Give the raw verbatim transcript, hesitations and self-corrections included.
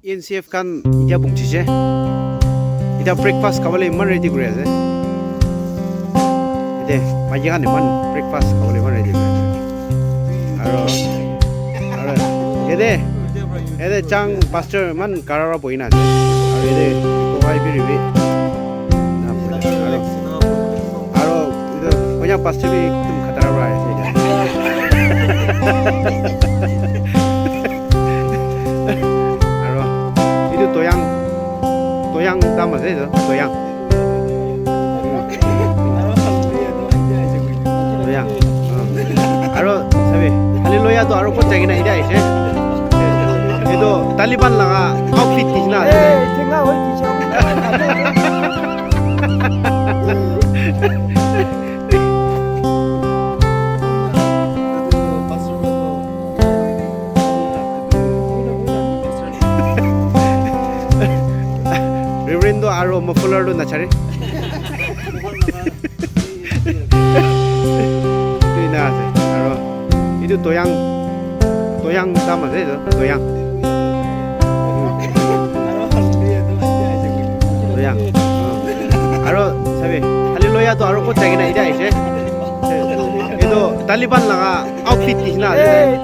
E N C F khan etia punchise. Etia breakfast khabole iman ready kuri ase. Ete maiki khan iman breakfast khabole iman ready kuri ase. Aro, aro ete, ete chang pastor iman kara ra bohi na ase. Aro ete kohai bi ribi. Aro, aro etu konya pastor bi ekdum khatara para ase. Aro etu Toyang, Toyang dam ase etu, Toyang. Toyang. Aro sabi, Hallelujah tu aro kot jai kena etia aise. Etu Taliban laga outfit nishina ase. Reverend tu aro muffler tu nachare. Etu ena ase. Aro etu Toyang, Toyang dam ase etu, Toyang. Toyang. Aro sabi, Hallelujah tu aro kot jai kena etia aise. Etu Taliban laga outfit nishina ase.